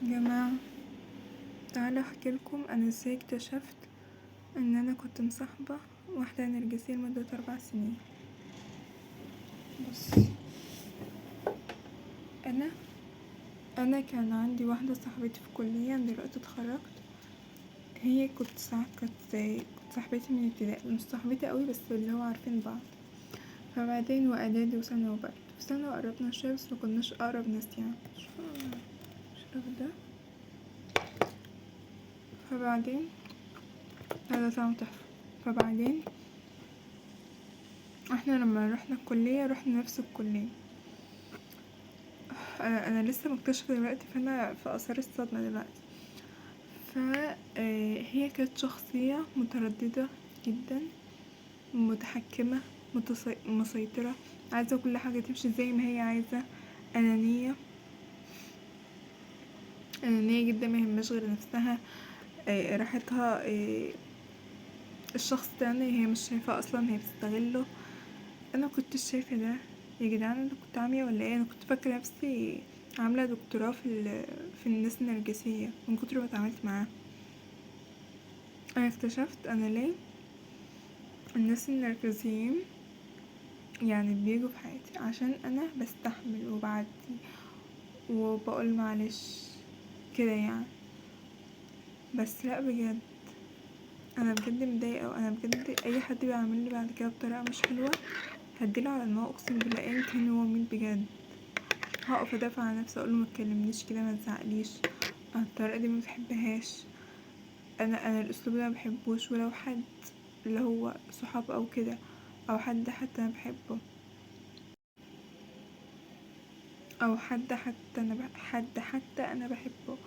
جماعة تعالوا احكيلكم انا ازاي اكتشفت ان انا كنت مصاحبة واحدة نرجسية لمدة 4 سنين. بص، انا كان عندي واحدة صاحبتي في الكلية، انا دلوقتي اتخرجت. هي كانت صاحبتي من ابتدائي، مش صاحبتي قوي بس اللي هو عارفين بعض. فبعدين واعدادي وثانوي برضه، في ثانوي قربنا شوية بس مكناش اقرب ناس يعني. اشرب ده. فبعدين هذا طعمه تحفة. فبعدين احنا لما رحنا الكلية رحنا نفس الكلية. انا لسه مكتشفة دلوقتي، فانا في اثار الصدمة دلوقتي. هي كانت شخصية مترددة جدا، متحكمة، مسيطرة، عايزة كل حاجة تمشي زي ما هي عايزة، أنانية، أنانية جدا، ما يهمهاش غير نفسها، راحتها، الشخص التاني هي مش شايفاه أصلا، هي بتستغله. أنا كنت شايفة ده يا جدعان، أنا كنت عامية ولا إيه؟ أنا كنت فاكرة نفسي عاملة دكتوراه في الناس النرجسية من كتر ما اتعاملت معاها. أنا اكتشفت أنا ليه الناس النرجسيين بيجوا في حياتي، عشان أنا بستحمل وبعدي وبقول معلش كده. بس لا بجد أنا بجد متضايقة، وأنا بجد أي حد بيعاملني بعد كده بطريقة مش حلوة هديله على دماغه، أقسم بالله أيا كان هو مين بجد. هقف أدافع عن نفسي، أقوله ما تكلمنيش كده، ما تزعقليش، أنا الطريقة دي ما بحبهاش، أنا الأسلوب ده ما بحبوش. ولو حد اللي هو صحاب أو كده، أو حد حتى أنا بحبه، أو حد حتى أنا حد حتى أنا بحبه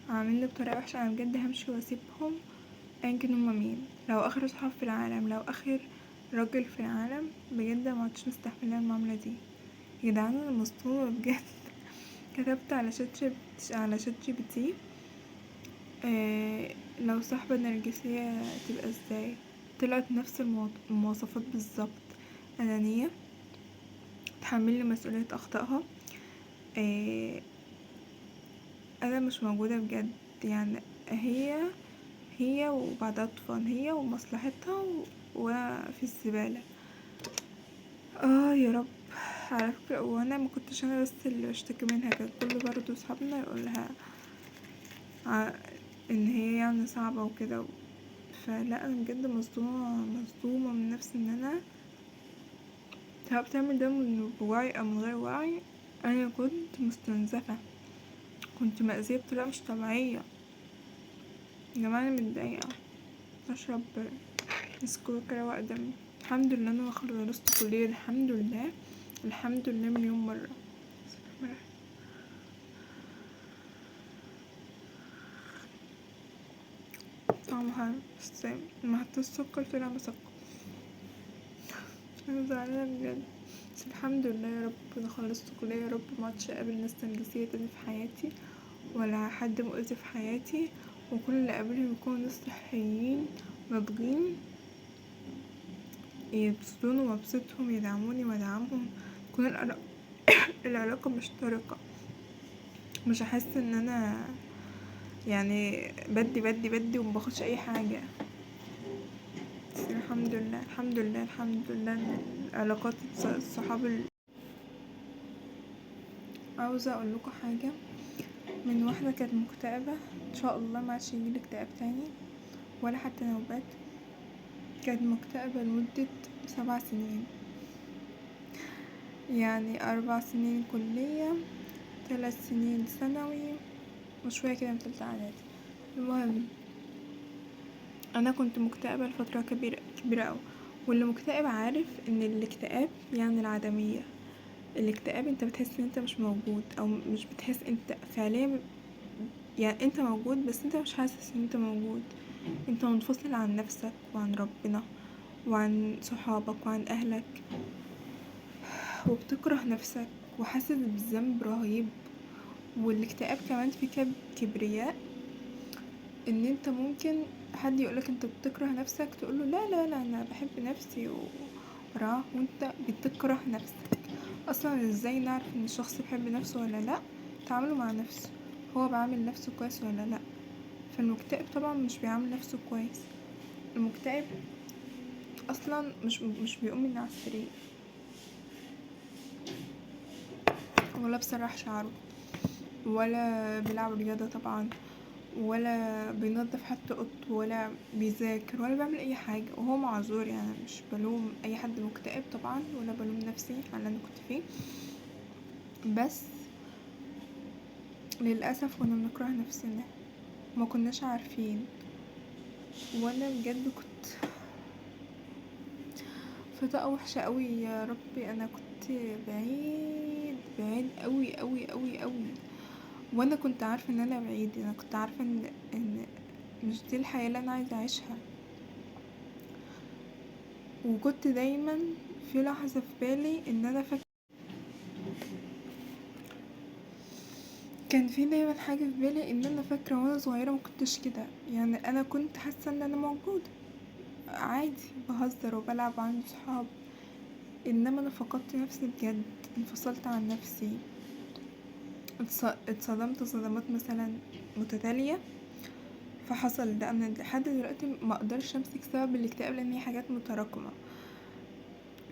عاملني بطريقة وحشة، أنا بجد همشي وأسيبهم أيا كان هما مين. لو آخر صحاب في العالم، لو آخر راجل في العالم، بجد ما عدتش مستحملة المعاملة دي يا جدعان. أنا مصدومة بجد. كتبت على شات جي بي تي، لو صاحبة نرجسية تبقى ازاي؟ طلعت نفس المواصفات بالظبط، أنانية، تحملني مسؤولية أخطائها، أنا مش موجودة بجد يعني، هي وبعدها طوفان، هي ومصلحتها وأنا في الزبالة. يا رب. على فكرة وأنا ما كنتش أنا بس اللي بشتكي منها، كان كل برضه أصحابنا يقولها إن هي صعبة وكده. فلا أنا بجد مصدومة من نفسي إن أنا سواء بتعمل ده من بوعي أو من غير وعي. أنا كنت مستنزفة، كنت مأذية بطريقة مش طبيعية يا جماعة. أنا متضايقة، أشرب نسكويك روق دمي. الحمد لله أنا خلصت كلية، الحمد لله، الحمد لله مليون مرة. بسم الله الرحمن الرحيم. طعمه حلو بس ما حطيتش سكر، طلع مسكر. أنا زعلانة بجد، بس الحمد لله يا رب أنا خلصت كلية، يا رب ما عدتش أقابل ناس نرجسية تاني في حياتي ولا حد مؤذي في حياتي، وكل اللي قابلهم يكونوا ناس صحيين ناضجين يبسطوني وابسطهم، يدعموني وادعمهم، تكون العلاقة مشتركة، مش هحس ان انا بدي بدي بدي ومباخدش اي حاجة. بس الحمد لله، الحمد لله، الحمد لله ان العلاقات الصحاب عاوزة اقول لكم حاجة من واحدة كانت مكتئبة، ان شاء الله ما عادش يجيلي اكتئاب تاني ولا حتى نوبات. كانت مكتئبة لمدة 7 سنين، يعني 4 سنين كلية، 3 سنين ثانوي، وشوية كده من تالتة إعدادي. المهم أنا كنت مكتئبة لفترة كبيرة أوي، واللي مكتئب عارف إن الاكتئاب يعني العدمية. الاكتئاب انت بتحس ان انت مش موجود، او مش بتحس انت فعليا يعني انت موجود بس انت مش حاسس ان انت موجود، انت منفصل عن نفسك وعن ربنا وعن صحابك وعن اهلك، وبتكره نفسك وحاسس بالذنب رهيب. والاكتئاب كمان في كبرياء، ان انت ممكن حد يقولك انت بتكره نفسك تقوله لا لا لا انا بحب نفسي وراه، وانت بتكره نفسك اصلا. ازاي نعرف ان الشخص بيحب نفسه ولا لا؟ تعامله مع نفسه، هو بعامل نفسه كويس ولا لأ. فالمكتئب طبعا مش بيعامل نفسه كويس، المكتئب اصلا مش بيقوم من على السرير ولا بسرح شعره ولا بيلعب رياضة طبعا ولا بينظف حتى اوضته ولا بيذاكر ولا بيعمل اي حاجة، وهو معذور يعني. مش بلوم اي حد مكتئب طبعا ولا بلوم نفسي على اللي انا كنت فيه، بس للأسف كنا بنكره نفسنا، ما كناش عارفين. وانا بجد كنت في طاقة وحشة قوي يا ربي، انا كنت بعيد بعيد قوي قوي قوي قوي، وانا كنت عارفة ان انا بعيد، انا كنت عارفة ان مش دي الحياة اللي انا عايزة اعيشها. وكنت دايما في لحظة في بالي ان انا كان في دايما حاجة في بالي ان انا فاكرة وانا صغيرة ما كنتش كده، يعني انا كنت حاسة ان انا موجودة عادي بهزر وبلعب وعندي صحاب، انما انا فقدت نفسي بجد، انفصلت عن نفسي، اتصدمت صدمات مثلا متتالية، فحصل ده. انا لحد دلوقتي ما اقدرش امسك سبب الاكتئاب لان هي حاجات متراكمة.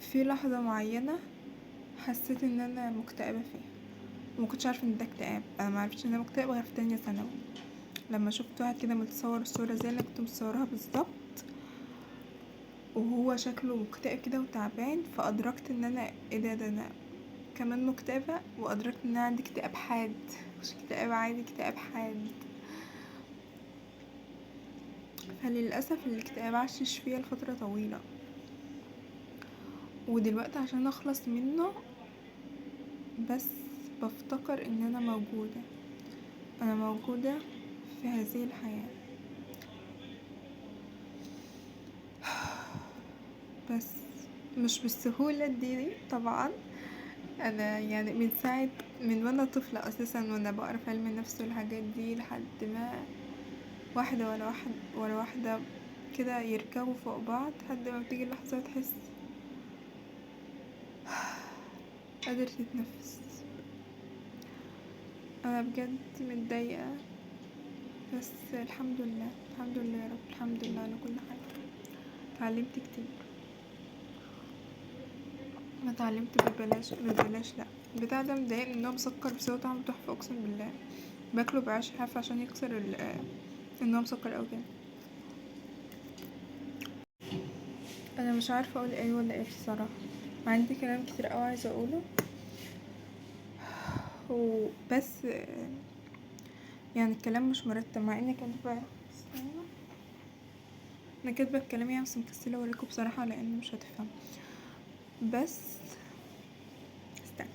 في لحظة معينة حسيت ان انا مكتئبة فيها وما كنتش عارفة ان ده اكتئاب، انا ما عرفتش ان انا مكتئبة غير في تانية ثانوي لما شفت واحد كده متصور الصورة زي اللي كنت متصورها بالظبط وهو شكله مكتئب كده وتعبان، فأدركت ان انا ايه ده، ده انا كمان مكتئبة، وأدركت ان انا عندي اكتئاب حاد، مش اكتئاب عادي، اكتئاب حاد. فللأسف الاكتئاب عشش فيا لفترة طويلة، ودلوقتي عشان اخلص منه بس بفتكر ان انا موجودة، انا موجودة في هذه الحياة. بس مش بالسهولة دي طبعا. انا يعني من ساعة من وانا طفلة اساسا وانا بقرا في علم النفس والحاجات دي لحد ما واحدة ورا واحدة ورا واحدة كده يركبوا فوق بعض لحد ما بتيجي اللحظة وتحس قادر تتنفس. انا بجد متضايقة بس الحمد لله، الحمد لله يا رب، الحمد لله على كل حاجة. اتعلمت كتير، ما اتعلمت ببلاش، ببلاش لا البتاع ده مضايقني ان هو مسكر بس هو طعمه تحفة اقسم بالله، باكله بعيش حاف عشان يكسر ان هو مسكر اوي كده. انا مش عارفة اقول ايه ولا ايه بصراحة، عندي كلام كتير اوي عايزة اقوله وبس، الكلام مش مرتب، مع اني كاتبة، انا كاتبة الكلام بس مكسلة اوريكم بصراحة لان مش هتفهم. بس استنى،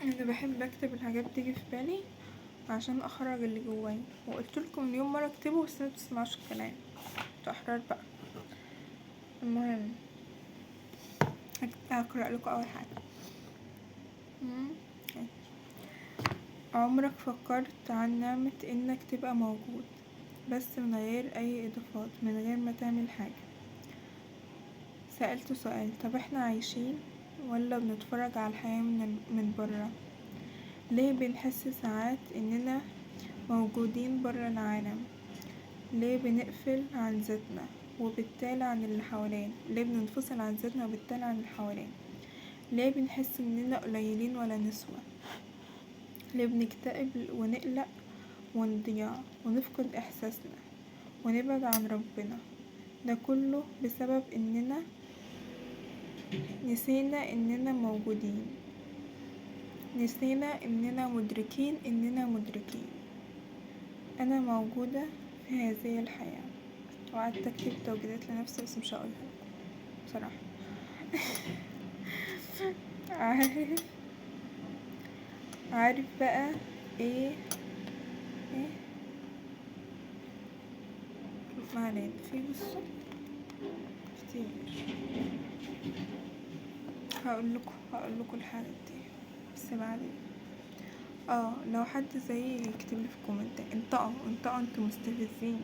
انا بحب اكتب الحاجات بتيجي في بالي عشان اخرج اللي جوايا، وقلت لكم اليوم مره اكتبه بس ما بتسمعوش الكلام، انتوا احرار بقى. المهم هقرا لكم اول حاجه. عمرك فكرت عن نعمه انك تبقى موجود بس من غير اي اضافات، من غير ما تعمل حاجه؟ سألت سؤال، طب احنا عايشين ولا بنتفرج على الحياة من برا؟ ليه بنحس ساعات اننا موجودين برا العالم؟ ليه بنقفل عن ذاتنا وبالتالي عن اللي حوالينا؟ ليه بننفصل عن ذاتنا وبالتالي عن اللي حوالينا؟ ليه بنحس اننا قليلين ولا نسوى؟ ليه بنكتئب ونقلق ونضيع ونفقد احساسنا ونبعد عن ربنا؟ ده كله بسبب اننا نسينا اننا موجودين، نسينا اننا مدركين اننا مدركين. انا موجودة في هذه الحياة. وقعدت اكتب توجيهات لنفسي بس مش هقولها لكم بصراحة. عارف بقى ايه؟ ايه ما علينا، في بصوا كتير هقول لكم الحاجات دي بس بعدين. لو حد زيي يكتب لي في الكومنتات، انطقوا انتوا مستفزين.